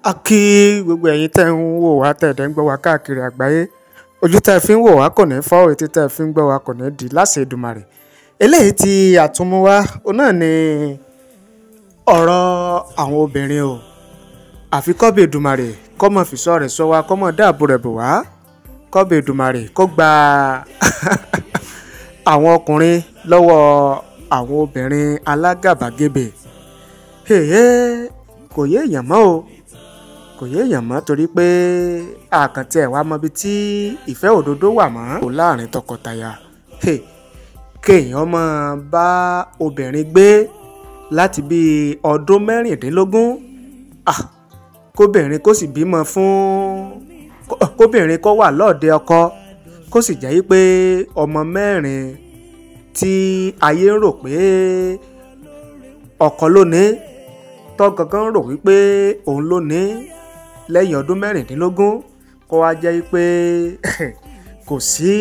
A kí gbogbo ẹ̀yin tẹ́ ń wò wá, tẹ́ ẹ̀ ń gbọ́ wá káàkiri àgbáyé. Ojú tẹ́ ẹ fi ń wò wá kò ní fọ́, etí tẹ́ ẹ fi ń gbọ́ wá kò ní di láṣẹ Èdùmàrè. Eléyìí tí àtúnmúwá òun náà ni ọ̀rọ̀ àwọn obìnrin o. Àfi kọ́bì Èdùmàrè kọ́mọ fìṣọ́ rẹ̀ sọ wa, kọ́mọ dáàbò rẹ̀ bò wá, kọ́bì Èdùmàrè kó gba àwọn ọkùnrin lọ́wọ́ àwọn obìnrin alágàbàgebè. Kò yé èèyàn mọ́ o, kò yé èèyàn mọ́, torí pé àkàntì ẹ̀ wá mọbi tí ìfẹ́ òdodo wà mọ́ láàrin tọkọtaya. Kéèyàn máa bá obìnrin gbé láti bí ọdún 16, kóbìnrin kó sì bímọ fún, kóbìnrin kó wà lọ́ọ̀dẹ ọkọ, kó sì jẹ́ pé ọmọ 4 tí ayé ń rò pé ọkọ ló ní, tọ́gangan rò wípé òun ló ní lẹ́yìn ọdún 16, kó wá jẹ́ pé kò sí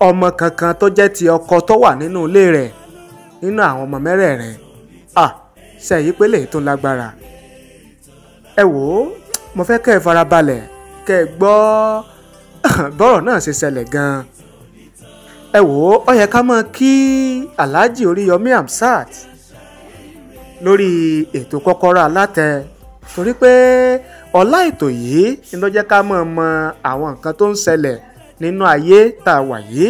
ọmọ kankan tó jẹ́ ti ọkọ tó wà nínú ilé rẹ̀ nínú àwọn ọmọ mẹ́rẹ̀ẹ̀rin. Ṣèyí pé lè tó lágbára. Ẹ wò ó, mo fẹ́ kẹ́ ẹ farabalẹ̀ kẹ́ ẹ gbọ́ bọ́rọ̀ náà ṣe ṣẹlẹ̀ gan-an. Ẹ wò ó, ó yẹ ká mọ̀ kí Alhaji Oríyọmí Hamzat lórí ètò Kọ́kọ́rọ́ Alátẹ, torí pé ọlá ètò yìí ni ló jẹ́ ká mọ̀ mọ àwọn nǹkan tó ń ṣẹlẹ̀ nínú ayé tá a wà yìí.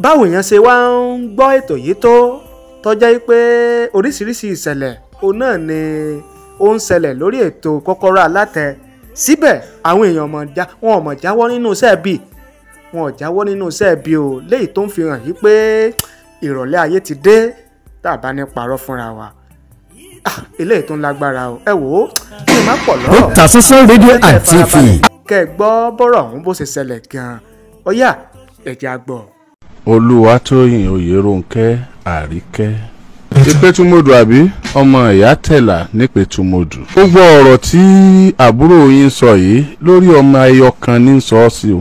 Báwo èèyàn ṣe wá ń gbọ́ ètò yìí tó jẹ́ pé oríṣiríṣi ìṣẹ̀lẹ̀ òun náà ni ó ń ṣẹlẹ̀ lórí ètò Kọ́kọ́rọ́ Alátẹ, síbẹ̀ àwọn èèyàn wọn ò mọ̀ jáwọ́ nínú iṣẹ́ bí, wọn ò jáwọ́ nínú iṣẹ́ bí o, léyìí tó ń fi hàn yí pé ìrọ̀lẹ́ ayé ti dé tá a bá ní parọ́ fúnra wa. Eléyìí tó ń lágbára o. Ẹ wò ó, kí n má pọ̀ lọ́rọ̀. Otasansan rédíò and TV. Kẹ́ ẹ gbọ́ bọ́rọ̀ ọ̀hún bó ṣe ṣẹlẹ̀ gan-an. Ó yá, ẹ jẹ́ á gbọ́. Olúwatóyìn Oyèrónkẹ́ Àríkẹ́. Ìpẹ́tùmọ̀dù àbí ọmọ ìyá tẹ̀là nípẹ̀tùmọ̀dù. Gbogbo ọ̀rọ̀ tí àbúrò yín sọ yìí lórí ọmọ ẹyọ kan ní sọ ọ́ sí o.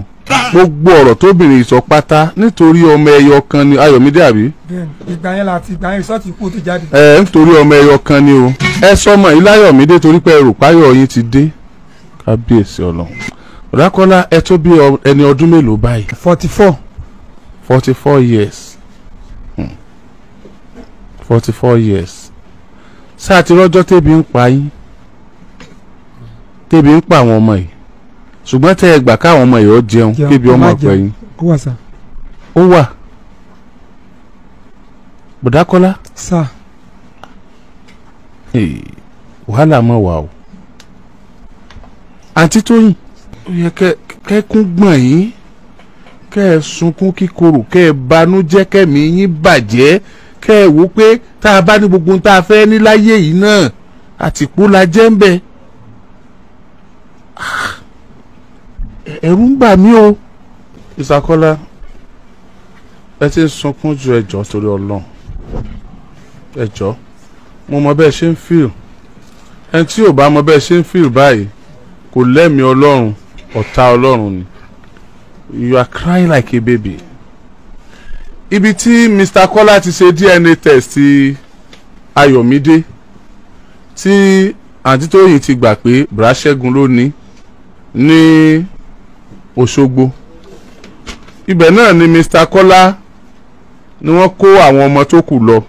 Gbogbo ọ̀rọ̀ tóbìnrin sọ pátá nítorí ọmọ ẹyọ kan ni Ayọ̀mídé àbí. Bẹ́ẹ̀ni, ìgbà yẹn láti ìgbà yẹn rìsọ́ọ̀tì kú tó jáde. Ẹ nítorí ọmọ ẹyọ kan ni o. Ẹ sọmọ yìí láyọ̀mídé torí pé ẹrù páyọ̀ yín ti dé. Kábíyèsí Ọlọ́run. Ọ̀dàkọ́lá, ẹ tó bí ẹni ọdún mélòó báyìí? 44. 44 years. 44 years. Sáà ti rọ́jọ́ tẹ́bi ń pa yín, tẹ́bi ń pa àwọn ọmọ yìí, ṣùgbọ́n tẹ́ ẹ gbà káwọn ọmọ yìí ó jẹun kébi ọmọ ọ̀pẹ yín. Ó wà sá. Ó wà. Bọ̀dákọ́lá. Sá. Wàhálà mọ̀ wà o. Àǹtí Tóyìn, ó yẹ kẹ́kún gbọ̀n yín, kẹ́ ẹ sunkún kíkorò, kẹ́ ẹ banújẹ́, kẹ́mi yín bàjẹ́, kẹ́ ẹ wò pé tá a bá ní gbogbo tá a fẹ́ ní láyé yìí náà àtìpó la jẹ́ ń bẹ. Ẹ̀rù ń bà mí o. Ìsàkọ́lá, ẹ ti ń sunkún ju, ẹ jọ̀ọ́ torí Ọlọ́run, ẹ jọ̀ọ́. Mo mọ bẹ́ẹ̀ ṣe ń fíl. Ẹni tí ò bá mọ bẹ́ẹ̀ ṣe ń fíl báyìí kò lẹ́mìí Ọlọ́run, ọ̀tá Ọlọ́run ni. You are crying like a baby. Ibi tí Mr. Kọ́lá ti ṣe DNA test ti Ayọ̀mídé tí àǹtí Tóyìn ti gbà pé Bùràṣẹ́gun ló ní ní Òṣogbo, ibẹ̀ náà ni Mr. Kọ́lá ni wọ́n kó àwọn ọmọ tó kù lọ.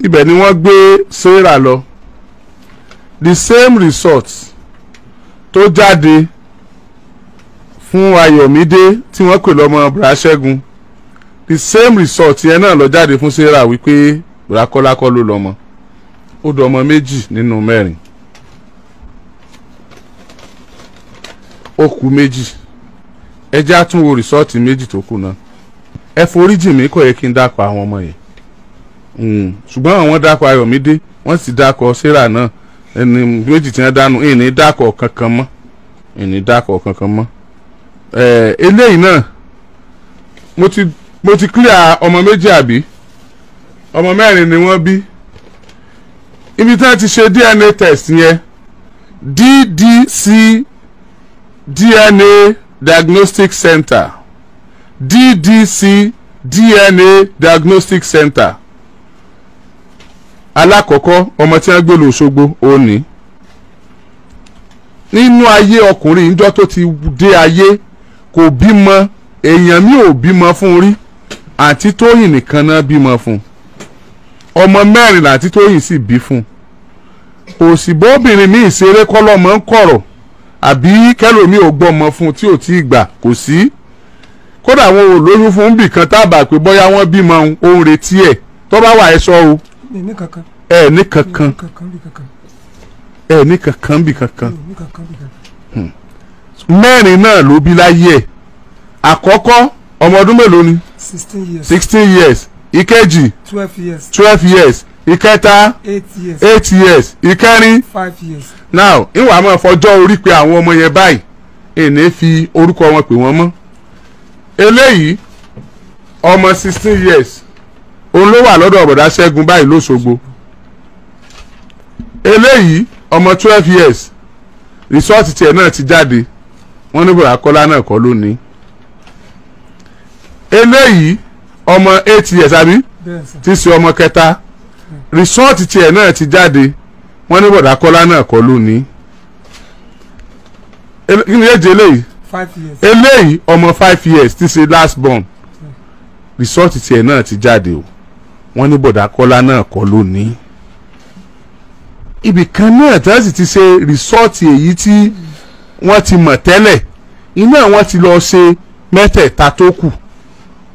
Ibẹ̀ ni wọ́n gbé Sarah lọ. The same result tó jáde fún Ayọ̀mídé tí wọ́n pè lọ́mọ Bùràṣẹ́gun, the same result yẹn náà lọ jáde fún Sarah wípé Bùràkọ́lá kọ́ ló lọ́mọ. Ó dọmọ 2 nínú 4, ó kù 2. Ẹ jẹ́ á tún wo result 2 tó kù náà. Ẹ foríjì mí, kò yẹ kí n dákọ̀ àwọn ọmọ yẹn, ṣùgbọ́n àwọn dákọ̀ Ayọ̀mídé, wọ́n sì dákọ̀ Sarah náà. Ẹni 2 tí wọ́n dánú, ìní dákọ̀ kankan mọ́, ìní dákọ̀ kankan mọ́. Eléyìí náà mo ti clear ọmọ 2 àbí ọmọ 4 ni wọ́n bí. Ibi tí wọ́n ti ṣe DNA test yẹn, DDC DNA Diagnostic Center, DDC DNA Diagnostic Center, Alákọ̀ọ́kọ́ ọmọ tí wọ́n gbé lọ Òṣogbo ó ní nínú ayé ọkùnrin ìjọ tó ti dé ayé kò bímọ, èèyàn mi ò bímọ fún rí, àǹtí Tóyìn nìkan náà bímọ fún. Ọmọ mẹ́rin làǹtí Tóyìn sì bí fún. Kò sì bóbìnrin mi ìṣeré kọ́lọ́mọ ń kọ̀rọ̀ àbí kẹlòmí ò gbọ́mọ fún tí ò tí ì gbà, kò sí. Kódà wọn ò lóyún fún bìkan tábà pé bóyá wọ́n bímọ òun retí ẹ̀ tó bá wà ẹ sọ o. Mi ní kankan. Ẹ ní kankan. Ẹ ní kankan bí kankan. Mẹ́rin náà ló bí láyé ẹ̀. Àkọ́kọ́ ọmọ ọdún mélòó ni? 16 years. 16 years. Ìkejì 12 years. 12 years. Ìkẹta 8 years. 8 years. Ìkẹrin 5 years. Now ìwà máa fọjọ́ orí pé àwọn ọmọ yẹn báyìí èní fi orúkọ wọn pè wọ́n mọ́. Eléyìí ọmọ 16 years òun ló wà lọ́dọ̀ bọ̀dá Ṣẹ́gun báyìí lóṣogbo. Eléyìí ọmọ 12 years rìsọ́ọ̀tì tiẹ̀ náà ti jáde, wọ́n ní bọ̀dá Kọ́lá náà kọ́ lónìí. Eléyìí ọmọ 8 years àbí tí ṣe ọmọ kẹta, rìsọ́ọ̀tì tiẹ̀ náà ti jáde, wọ́n ní bọ̀dá Kọ́lá náà kọ́ lónìí. Kí ni èjì eléyìí? 5 years. Eléyìí ọmọ 5 years tí ṣe last born, rìsọ́ọ̀tì tiẹ̀ náà ti jáde o, wọ́n ní bọ̀dá Kọ́lá náà kọ́ lónìí. Ibì kan náà tí wọ́n sì ti ṣe rìsọ́ọ̀tì èyí tí wọ́n ti mọ̀ tẹ́lẹ̀, iná wọn ti lọ ṣe mẹ́tẹ̀ẹ̀ta tó kù.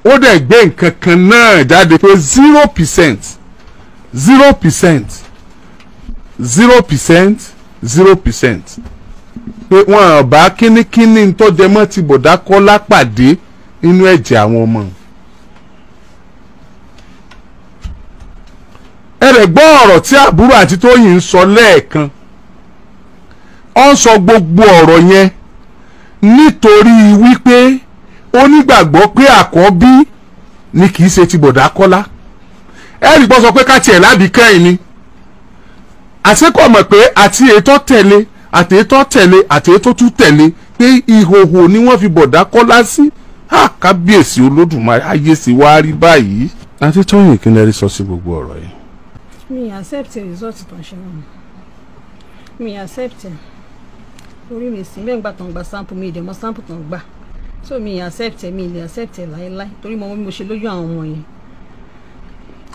Ó dẹ̀ gbé nǹkan kan náà jáde pé 0%, 0%, 0%, 0%, pé wọ́n bá kínníkínní tó jẹ mọ́ ti bọ̀dá Kọ́lá pàdé nínú ẹ̀jẹ̀ àwọn ọmọ. Ẹ rẹ̀ gbọ́ ọ̀rọ̀ tí àbúrò àti Tóyìn ń sọ lẹ́ẹ̀kan. Ó ń sọ gbogbo ọ̀rọ̀ yẹn nítorí wípé ó nígbàgbọ́ pé àkọ́bí ni kì í ṣe ti bọ̀dá Kọ́lá. Ẹ rí gbọ́ sọ pé ká tiẹ̀ lábì kẹ́yìn ni. Àṣekọ̀ mọ̀ pé àti ètò tẹ̀lé àti ètò tẹ̀lé àti ètò tún tẹ̀lé pé ìhòhò ni wọ́n fi bọ̀dá Kọ́lá sí. Kábíyèsí Olódùmarè ayé sì wá rí báyìí. Àǹtí Tóyìn, kí lẹ rí sọ sí gbogbo ọ̀rọ̀ yìí? Mi accept result tó ń ṣe náà, mi accept orí mi sí bẹ́ẹ̀ ń gbà tó ń gba sample, mi ìdẹ̀mọ́ sample tó ń gbà, so mi accept, mi lè accept láéláé torí mo mo ṣe lójú àwọn ọmọ yẹn.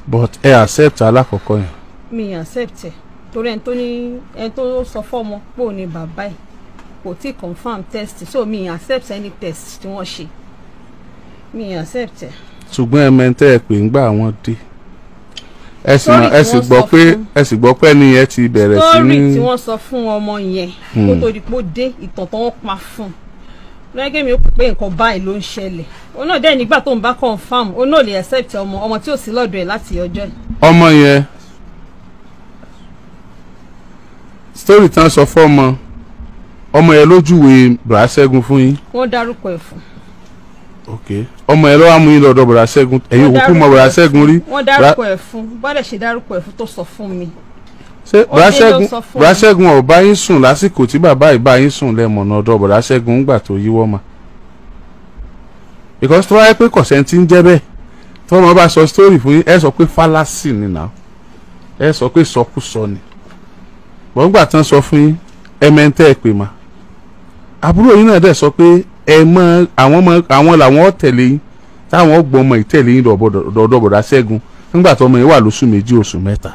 But ẹ accept alákọ̀ọ́kọ́ yẹn. Mi accept torí ẹni tó ní ẹni tó sọ fọ́mọ pé òun ni bàbá ẹ̀ kò tí confirm test, so mi accept any test tí wọ́n ṣe, mi accept. Ṣùgbọ́n ẹ mẹ́tẹ́ ẹ pè ń gbà wọ́n dé, ẹ sì gbọ́ pé ẹni yẹn ti bẹ̀rẹ̀ sí ní. Story tí wọ́n sọ fún ọmọ yẹn kó tó di pé ó dé, ìtàn tó wọ́n pa fún un lọ́gẹ́ mi ó pè nǹkan báyìí ló ń ṣẹlẹ̀, òun náà dẹ́ nígbà tó ń bá confam, òun náà lè accept ọmọ tí ò sí lọ́dọ̀ ẹ̀ láti ọjọ́ ẹ̀. Ọmọ yẹn story tán sọ fọ́mọ ọmọ yẹn lójúwe bùrà Ṣẹ́gun fún yín. Wọ́n dárúkọ ẹ̀ fún. Ok, ọmọ yẹn ló wá mú yín lọ́dọ̀ bùrà Ṣẹ́gun, ẹ̀yin òkú mọ bùrà Ṣẹ́gun rí. Wọ́n dárúkọ ẹ̀ fún, bọ́dẹ̀ ṣe dárúkọ ẹ̀ fún tó sọ fún mi. Ṣé bùrà Ṣẹ́gun ò bá yín sùn lásìkò tí bàbá yìí bá yín sùn lẹ́mọ̀nà ọ̀dọ̀ bùrà Ṣẹ́gun ńgbà tó yíwọ́ ma? Because tó wáyé pé kọ̀sẹ́ntì ń jẹ́ bẹ́ẹ̀, tí wọ́n bá sọ story fún yín, ẹ sọ pé fallacy ni now, ẹ sọ pé sọkúsọ ni. Wọ́n gbà tán sọ fún yín, ẹ mẹ́ńtẹ́ ẹ pè mà. Àbúrò yín náà dẹ̀ sọ pé ẹ mọ àwọn làwọn tẹ̀lé yín, táwọn gbọ́ ọmọ ìtẹ̀lé yín lọ́dọ̀ bọ̀dá Ṣẹ́gun nígbà tó ọmọ yín wà lóṣù 2 oṣù 3.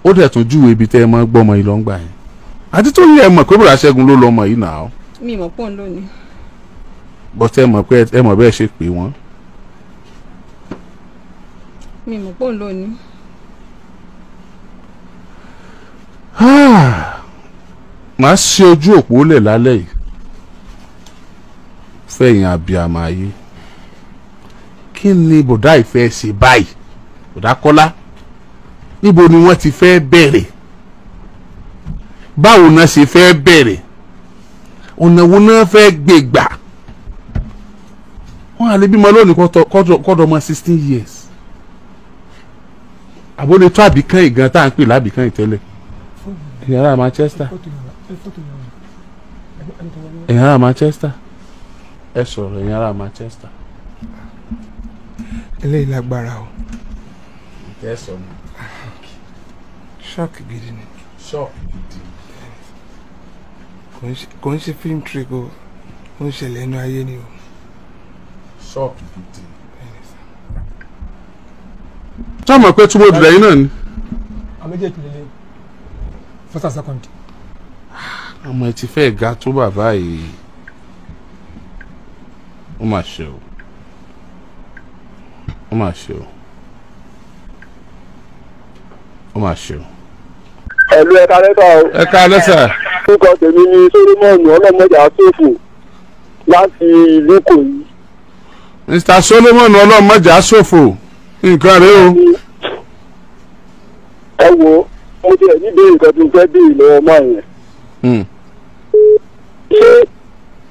Ó dẹ̀ tún júwe ibi tẹ́ ẹ mọ́ gbọ́ ọmọ yìí lọ́ngbà yẹn. Àti tó yẹ ẹ mọ̀ pé bọ̀dá Ṣẹ́gun ló lọ ọmọ yìí náà. Mi mọ̀ pọ̀ ń lónìí. Bọ́tẹ́ ẹ mọ̀ pé ẹ mọ̀ bẹ́ẹ̀ ṣe pè wọ́n. Mi mọ̀ pọ̀ ń lónìí. Màá ṣe ojú òpó lẹ̀ lálẹ́ yìí fẹ̀yìn abiyamọ ayé. Kí ni bọ̀dá ìfẹ́ ṣe báyìí? Bọ̀dá Kọ́lá, níbo ni wọ́n ti fẹ́ bẹ̀rẹ̀? Báwo náà ṣe fẹ́ bẹ̀rẹ̀? Ọ̀nà wo náà fẹ́ gbé gbà? Wọ́n á lè bímọ lónìí kọ́dọ̀ ọmọ 16 years. Àbólé tó àbíkán ìgan tá à ń pè lábìkán ìtẹ́lẹ̀. Ẹ̀yin ará Manchester, ẹ̀yin ará Manchester, ẹ sọ̀rọ̀ ẹ̀yin ará Manchester. Eléyìí lágbára o. Ẹ sọ mi. Shock gidi ni. Shock gidi. Kò ń ṣe film trick o, ó ń ṣẹlẹ̀ inú ayé ni o. Shock gidi. Ṣé o mọ̀ pé túbọ̀ dùdà yín náà ni? Àwọn méjèèjì lélẹ̀ first and second. Ọmọ ẹ ti fẹ́ ga tó bàbá yìí. Ó mà ṣe o. Ó mà ṣe o. Ó mà ṣe o. Ẹ̀lú ẹ̀ka lẹ́tà o. Ẹ̀ka lẹ́sà. Orúkọ tèmi ni Solomon ọlọ́mọdé àsòfò láti ìlú Ìkòyí. Mr. Solomon ọlọ́mọdé àsòfò nǹkan rẹ o. Ẹ wo, mo ti ẹ̀ ní béèrè nǹkan tí mo fẹ́ béèrè lọ́wọ́ máa yẹn. Ṣé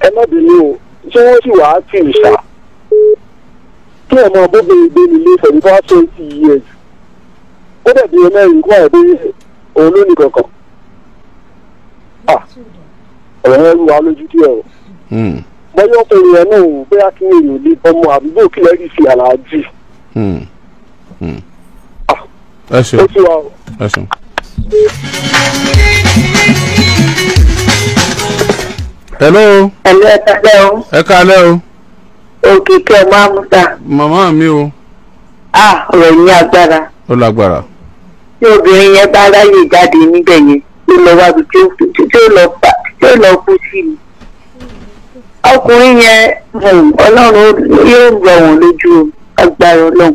ẹ má bínú o, ṣé wọ́n sì wàá tì í ṣá? Kí ẹ̀ máa bóbìnrin gbé nílé for the past 20 years. Ó dẹ̀ bí mẹ́rin kó àwọn béèrè òun ló ní kankan. Ọ̀rọ̀ yẹn rú wa lójú díẹ̀ o. Bọ́yọ̀ ọkùnrin yẹn náà ò bóyá kí èèyàn lè ọmọ àdúgbò kílẹ̀ rí sí aláàjì. Ẹ ṣeun. Ó ti wá o. Ẹ ṣeun. Hello. Hello, ẹ káalẹ́ o. Ẹ káalẹ́ o. Òkìkí ọmọ Amúta. Màmá mi o. Ah, ọ̀rọ̀ yìí ní agbára. Ó lágbára. Tí obìnrin yẹn bá ráyè jáde níbẹ̀ yẹn, ló lọ wábi tí ó lọ kú sí ni. Ọkùnrin yẹn, Ọlọ́run yóò rọ̀ wọ́n lójú agbára Ọlọ́run.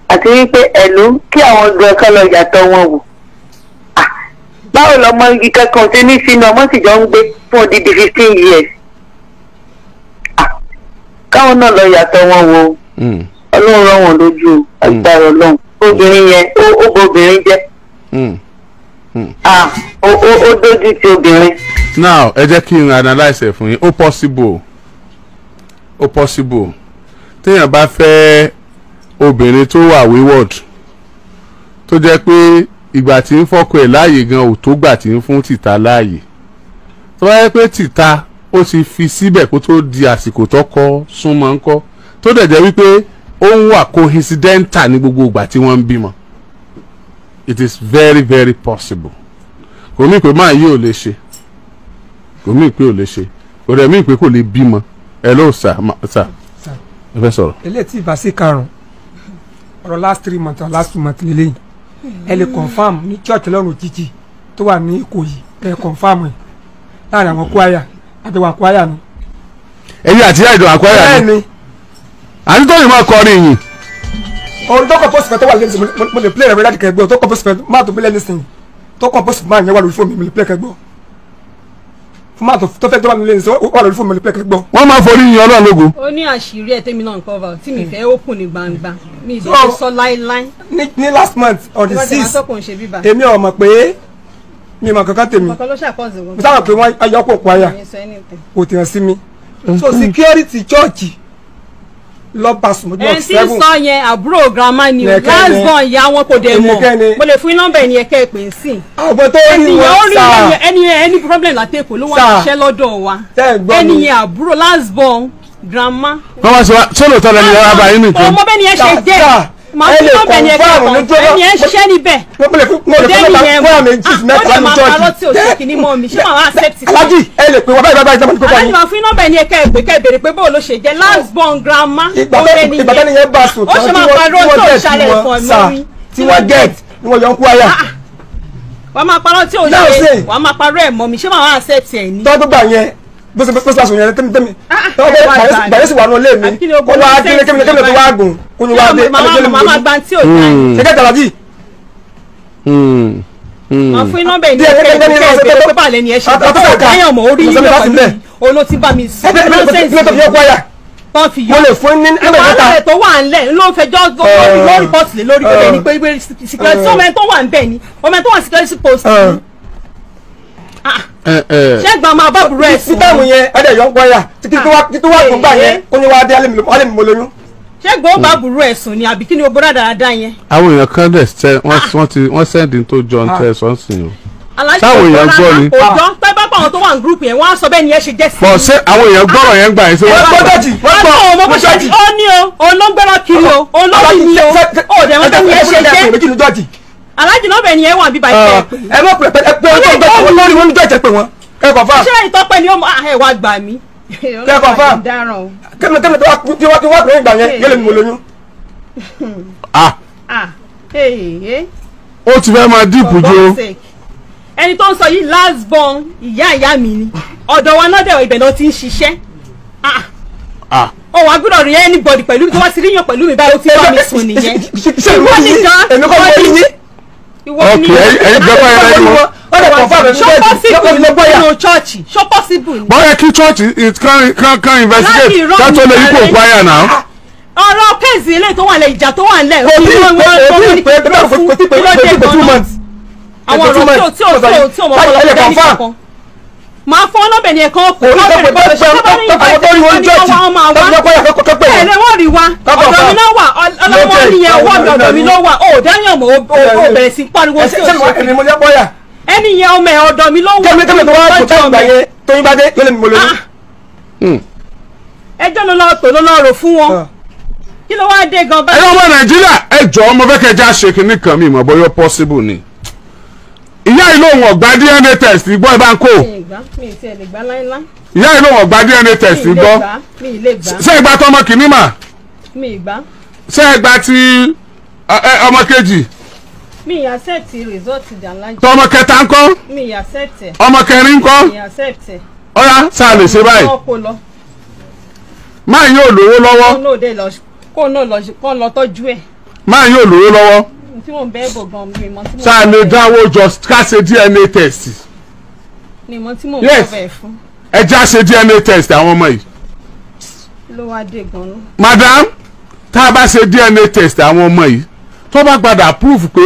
Àti wípé ẹ̀lú kí àwọn gan kan lọ yàtọ̀ wọn wò. Báwo lọmọ igi kankan ṣe ní sínú ọmọ sì jọ ń gbé fún odidi 15 years. Káwọn náà lọ yàtọ̀ wọn wò. Ọlọ́run rọ̀ wọ́n lójú agbára Ọlọ́run. Obìnrin yẹn ó bobìnrin jẹ́. Ó dójú ti obìnrin. Now ẹ jẹ́ kí n analyse ẹ̀ fún yín. Ó possible, ó possible téèyàn bá fẹ́ obìnrin tó wà wayward, tó jẹ́ pé ìgbà tí ń fọ́kọ ẹ̀ láàyè gan ò tó gbà tí ń fún tìta láàyè, tó bá yẹ pé tìta ó ti fi síbẹ̀ kó tó di àsìkò tọkọ súnmọ́ ńkọ́, tó dẹ̀ jẹ́ wípé ó ń wà coincidental ní gbogbo ìgbà tí wọ́n ń bímọ. It is very very possible. Kò mí pé máa yí ò lè ṣe, kò mí pé ò lè ṣe, kò dẹ̀ mí pé kò lè bímọ. Hello sir, sir ẹ fẹ́ sọ̀rọ̀. Eléyìí tí ìbá sí karùn-ún ọ̀rọ̀ last 3 months or last 2 months lélẹ́yìn, ẹ lè confam ní church Ọlọ́run òjijì tó wà ní Ìkòyí, ẹ confam ẹ láàrin àwọn kwaya àti wà kwaya ni. Ẹ̀yin àti ìyá ìdùn àkwáyà ni àti tó yìí máa kọrin yìí. Ohun tó compose fẹ́ tó wà lẹ́nu, mo lè play rẹ̀ láti kẹ́gbẹ́ tó compose fẹ́ máa tó bílẹ̀ nísìnyí tó compose máa yẹn wà lórí fóònù mi, mo lè play kẹ́gbọ́ fún máa tó fẹ́ tó wà lórí wà lórí fóònù mi, mo lè play kẹ́gbọ́. Wọ́n máa forí yin Ọlọ́run lógo. Ó ní àṣírí ẹ̀ tẹ́mi náà ń cover tí mi fẹ́ open ní gbangba, mi ì dẹ̀ sọ láíláí. Ní last month on the 6, èmi ò mọ̀ pé mi mọ̀ kankan tèmi, mo sábà pé wọ́n ayọ́pọ̀ kwaya kò tẹ̀ sí mi, so security church lọ́ba sùn mọ́jú ẹn tí ń sọ yẹn àbúrò grandma ni o, last born ìyá wọn kò dẹ̀ mọ̀, mo lè fún nọ́mbà ẹni ẹ̀kẹ́ pè é sí. Àwọn tó rí wọn sá ẹni yẹn ẹni problem látẹ̀kọ̀ ló wà níṣẹ́ lọ́dọ̀ wa, ẹni yẹn àbúrò last born grandma. Wọ́n wá sọ sólò tọ́lẹ̀ ní ọba yín nìkan. Ọmọ bẹ́ẹ̀ ni ẹ ṣe jẹ́ màá fún nọ́mbà ẹni ẹ̀kẹ́ kan, ẹni yẹn ṣiṣẹ́ níbẹ̀. Mo lè fún nọ́mbà méjì mẹ́ta ní church. Ó dẹ̀ máa parọ́ tí o ṣe kìíní mọ́ mi, ṣé màá accept. Alájì ẹ lè pè wọ́n báyìí báyìí báyìí kókó yín. Alájì máa fún nọ́mbà ẹni ẹ̀kẹ́ ìpè kẹ́ ìbéèrè pé bóò ló ṣe jẹ́ last born grandma. Ìgbà tẹ́ni yẹn bá sùn tán tí wọ́n get ni wọ́n yọ ń kú àyà. Wàá máa parọ́ tí o ṣe, wàá máa parọ́ ẹ̀ mọ́ mi, ṣé màá accept ẹ̀ ni. Tọ́jú gbà yẹn bó ṣe bó ṣe sùn yẹn tẹ́mi tẹ́mi tọ́wọ́ gbàyẹ́sì wà nù lé mi kó wá dé kémi kémi tó wá gùn kó ní wá dé. Màmá gba tí ò dá. Ṣé kẹ́kẹ́ alájì. Màá fún iná bẹ́ẹ̀ ní ẹgbẹ́ ẹgbẹ́ pé bàlẹ́ ni ẹ ṣe bá báyọ̀ mọ̀ orí yín pẹ̀lú olóòtú bá mi sọ. Mo lè fún ní ẹgbẹ́ mẹ́ta. Ìwà tó wà ńlẹ̀ ló ń fẹjọ́ ló rìpọ́tì lé lórí pé ní pé security ọmọ ẹni tó wà ńbẹ̀ ni ọmọ ẹni tó wà security post ni. Ṣé gbà máa bá burú ẹ̀ sùn. Títàmù yẹn ẹ̀dẹ̀ yọ̀ ń gbọ́yà títí wá gùn gbà yẹn kó ní wá dé alẹ́ mi mo lóyún. Ṣé gbọ́ bá burú ẹ̀ sùn ni àbí kí ni o bọ́dà dáadáa yẹn. Àwọn èèyàn kan dẹ̀ ṣe wọ́n ti wọ́n sẹ́ndì tó jọ ń tẹ́ sọ́nsìn o. Aláṣẹ òjò pẹ́ bá pa àwọn tó wà ní group yẹn wọ́n á sọ bẹ́ẹ̀ ni ẹ ṣe jẹ́ sí. Bọ̀ ṣé àwọn èèyàn gbọ́rọ̀ yẹn gbà yẹn ṣé wọ́n. Wọ́n gbọ́ jọ́ọ̀jì, wọ́n gbọ́, Àwọn ọmọ wọ́n bó ṣe jọ́ọ̀jì. ó ní o, òun ló ń gbẹ́rọ kiri o, òun ló ní o, ó dẹ̀ wọ́n bẹ́ẹ̀ ni ẹ ṣe jẹ́. Méjì ní jọ́ọ̀jì. Aláàjì náà bẹ̀ ni ẹ wà bíbá ìfẹ́ pé. Ẹ mọ̀ pé ẹ pé ọjọ́ ìgbà lórí wọn ní jọ́ọ̀jì ẹ pé wọn. Ẹ kọ̀ fà. Ṣé ìtọ́pẹ́ ni ó mọ ẹ wá gbà mí. Kẹ́kọ̀ọ́ fà. Dáràn o. Kẹ́mi kẹ́mi tó wá tí wá tí wá pé ìgbà yẹn yẹlẹ̀ mi mo lóyún. Ah, Ah, hey, ó ti fẹ́ máa díìpù for ju God's sake. Ẹni tó ń sọ yìí last born ìyá ìyá mi ni, ọ̀dọ̀ wa náà dẹ̀ ibẹ̀ náà ti ń ṣiṣẹ́. Ah, Ah, ó wàá gbọ́dọ̀ rí anybody pẹ̀lú mi tó wá sí ríyàn pẹ̀lú mi báyìí, ó ti bá mi sùn nìyẹn. Ṣé ìwọ Ìwọ ni nìkan, èmi kọ́ mo rí yín. Ìwọ ni. Ok, ẹ̀yin gbọ́ báyìí lẹ́nu wọn. Ó dẹ̀ kọ̀ fà mí Ṣó possible lọ bọ́yà. nínú chọ́ọ̀chì? Ṣó possible ni? Bọ́yá kí church it can investigate Láti ká tó lè yípo rán choir now. Ọ̀rọ̀ pèsè eléyìí tó wà lẹ̀, ìjà tó wà lẹ̀, Kò tí ì pé kò tí ì pé kò tí ì pé kò tí ì pé 2 months. Àwọn ọ̀rọ̀ tí ò mọ̀ Ẹ lè ọ̀pọ̀lọpọ̀ confirm. kankan. Máa fọ́ ọlọ́bẹ̀ ni ẹ̀kan Kò ní pẹ́ pẹ́ pẹ́ àwọn tó rí wọn jọ́ọ̀jì tó fi lọ bọ́yà kọ́kọ́ pé wọn. Ẹ̀rẹ̀ wọ́n rí wa, Kọ́kọ́ ọ̀dọ̀ mi fà. náà wà, ọlọ́mọ Lókè. nìyẹn ọwọ́ mi, ọ̀dọ̀ mi ló wà, ó dáyàn mọ́, ó bẹ̀rẹ̀ sí pariwo sí Ṣé òṣèlú. èmi mo jẹ́ bọ́yà. Ẹni yẹn ọmọ ẹ̀ ọ̀dọ̀ mi ló wà. Kẹ́mi kẹ́mi tó wá kò tá ìgbà yẹn tóyún bá dé yẹlẹ̀ mi mo lóyún. Ẹjọ́ ló lọ tò ló lọ rò fún wọn, kí ló wá dé gan Ẹ̀yin báyìí? ọmọ Nàìjíríà, ẹ jọ̀ọ́, mo fẹ́ kẹ́ já ṣe kinní kan, mi mọ̀ bóyá possible ni. Ìyá yìí lòun ọ̀gbá DNA test gbọ́, ẹ bá ń kó. Mi ì gbà, mi ì tiẹ̀ lè gbà láíláí. Ìyá yìí lòun ọ̀gbá DNA test Mi ì lè gbọ́. gbà, mi ì lè gbà. Ṣé ìgbà tọmọ kìíní mà? Mi ì gbà. Ṣé ìgbà tí ọmọ kejì? Mi ì accept result Aláàjì. Tọmọ kẹta ńkọ́? Mi ì accept ẹ̀. Ọmọ kẹrin ńkọ́? Mi ì accept ẹ̀. Ọ̀yá, sáà lè ṣe báyìí? Kó kó lọ. Máa yóò lówó lọ́wọ́. Kó náà dé lọ, kó náà lọ, kó lọ tọ́jú ẹ̀. Máa yóò lówó lọ́wọ́. Tí mò ń bẹ́ẹ̀ bò gan, mi mọ tí mò ń Sáà lè dáwó jọ ká ṣe DNA test? Mi mọ tí mò ń Yes. bọ́ bẹ́ẹ̀ fún. Ẹ já ṣe DNA test àwọn ọmọ yìí. Kí ló wá dé gan náà? Madam, tá a bá ṣe DNA test àwọn ọmọ yìí, tó bá padà proof pé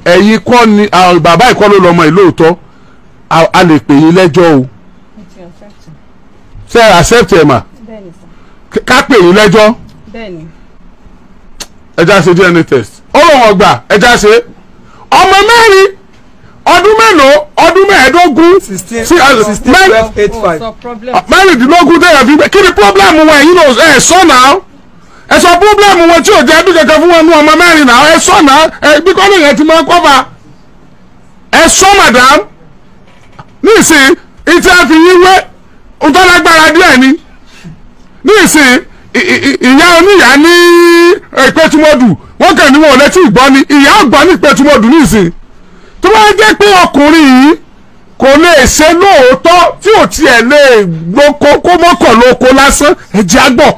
ẹ̀yin kọ́ ni àwọn bàbá ìkọ́ ló lọ́mọ yìí lóòótọ́, a lè pè yín lẹ́jọ́ o. Mo ti accept ẹ̀. Ṣé ẹ accept ẹ̀ mà? Bẹ́ẹ̀ ni sà. Ká pè yín lẹ́jọ́? Bẹ́ẹ̀ ni. Ẹ já ṣe DNA test. Ó lóun ọgbà, ẹ já ṣe. Ọmọ mẹ́rin, ọdún mélòó? Ọdún 15. 16 Sí, 16 12 8 O 5. sọ problem. 16 tẹ̀yà fi gbé. Kí ni problem wọn? Ẹ̀yin náà ẹ̀ sọ náà, ẹ sọ problem wọn tí ò jẹ́ ẹbí kankan fún wọn ní ọmọ mẹ́rin náà. Ẹ sọ náà, ẹ bí kọ́ni yẹn ti máa kọ́fà. Ẹ sọ, madam. Nísìn ìtí a fi yín wé ntọ́lágbára díẹ̀ ni nísìn ìyá oníyàá ní Ìpẹ́tùmọ́dù, wọ́n kàn ní wọn ò létí ìgbọ́ ni ìyá ọ̀gbọ́n ní Ìpẹ́tùmọ́dù. Nísìn tó bá jẹ́ pé ọkùnrin yìí kò lè ṣe lóòótọ́, tí ò tiẹ̀ lè lóko kó mọ́kàn lóko lásán, ẹ̀jẹ̀ àgbọ̀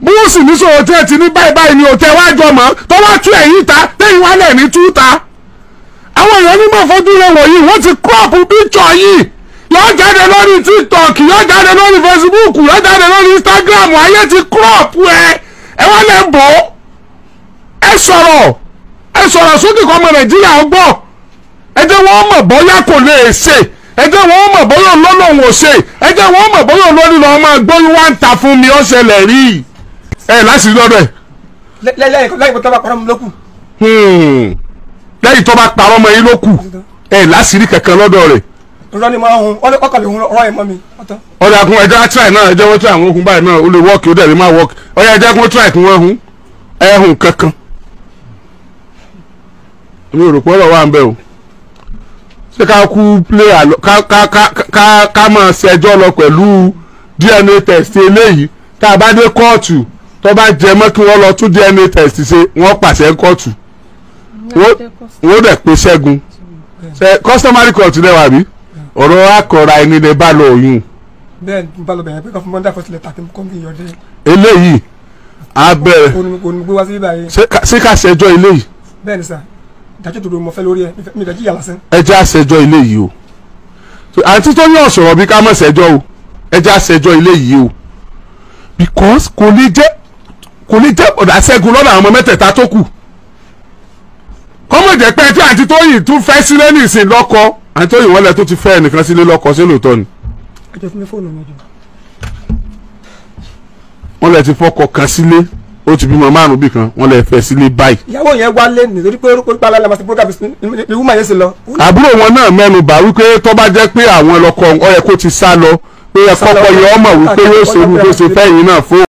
bí wọ́n sì ní sọ̀rọ̀ tí ẹ ti ní báyìí báyìí ni òtẹ́ wá jọ mọ́ tó wá tú ẹ̀yìn ta tẹ́yìn wá lẹ̀ ní tú ta. Àwọn èèyàn ní mọ̀ fojú rẹ̀ wọ̀nyí, wọ́n ti crop picture yìí, yóò jáde lórí TikTok, yóò jáde lórí Facebook, yóò jáde lórí Instagram. Ayé ti crop ẹ, ẹ wá lẹ̀ ń bọ̀. Ẹ sọ̀rọ̀, ẹ sọ̀rọ̀ sókè kọ́ ọmọ Nàìjíríà ń gbọ́. Ẹ jẹ́ wọ́n mọ̀ bóyá kò lè ṣe, ẹ jẹ́ wọ́n mọ̀ bóyá olólùwọ̀n ò ṣe, ẹ jẹ́ wọ́n mọ̀ bóyá olórí lọ́ọ́ máa gbóyún wá ń ta fún mi. Ó ṣẹlẹ̀ rí ẹ láti lọ́dọ̀ ẹ̀. Lẹ́yìn tó bá parọ́ mi lókù. Lẹ́yìn tó bá parọ́ mọ́ yín ló kù, ẹ láṣìírí kankan lọ́dọ̀ rẹ̀. Irọ́ ni máa ń hun ọkọ̀ lè hun ọ̀rọ̀ yẹn mọ́ mi ọ̀tọ̀. Ọ̀dà kun ẹja try náà, ẹjẹ́ wọ́n try àwọn okùn báyìí náà, ó lè work, ó dẹ̀ lè má work. Ọ̀yà, ẹjẹ́ kún try kún wọ́n hun ẹ̀hùn kankan. Mi ò rò pé ọ̀rọ̀ wà ń bẹ̀ o. Ṣé ká kú play àlọ́ ká máa ṣẹjọ́ lọ pẹ̀lú DNA test eléyìí? Tá a bá dé kóòtù, tó bá jẹ mọ́ kí wọ́n lọ tún DNA test ṣe, wọ́n pàṣẹ kóòtù, wọ́n dẹ̀ pé Ṣẹ́gun. Ṣe customary court lẹ́wà bí ọ̀rọ̀ akọ̀ra ẹni lè bá lọ òyìn? Bẹ́ẹ̀ ni, bá lọ bẹ̀yẹn pé kọ́ fún mọ́ndà first letter kí n kọ́ mi yọ̀dé. Eléyìí á bẹ̀rẹ̀. Òun gbé wá sí báyìí. Ṣé ká ṣẹjọ́ eléyìí? Bẹ́ẹ̀ ni sà, ìdájọ́ tó mo fẹ́ lórí ẹ̀, mi ìdájí yà lásán. Ẹ jẹ́ àṣẹjọ́ eléyìí o. Àǹtí tó ní ọ̀sọ̀rọ̀ bí ká mọ̀ ṣẹjọ́ o, ẹ jẹ́ àṣẹjọ́ eléyìí o, because kò lè jẹ́ ọ̀dà Ṣẹ́gun lọ́dọ̀ àwọn ọmọ mẹ́tẹ̀ẹ̀ta tó kù, kọ́mọ̀ jẹ́ pé tí àǹtí Tóyìn tún fẹ́ sílé ní ìsìn lọ́kọ. Àǹtí Tóyìn, wọ́n lẹ tó ti fẹ́ ẹnìkan sílé lọ́kọ, sí lóòótọ́ ni? Ẹ jẹ́ fún mi fóònù mi jù. Wọ́n lẹ ti fọkọ kan sílé. Ó ti bímọ 5 bí kan, wọ́n lè fẹ́ sílé báyìí. Ìyàwó yẹn wálé nítorí pé orúkọ alálẹ̀ máa ṣe program ní woman yẹn sì lọ. Àbúrò wọn náà mẹ́nu bà wípé tó bá jẹ́ pé àwọn lọ́kọ ó yẹ kó ti sá lọ, pé ẹ kọ́kọ́ yẹ ọmọ wípé yóò ṣe irú bó ṣe fẹ́ yín náà fún.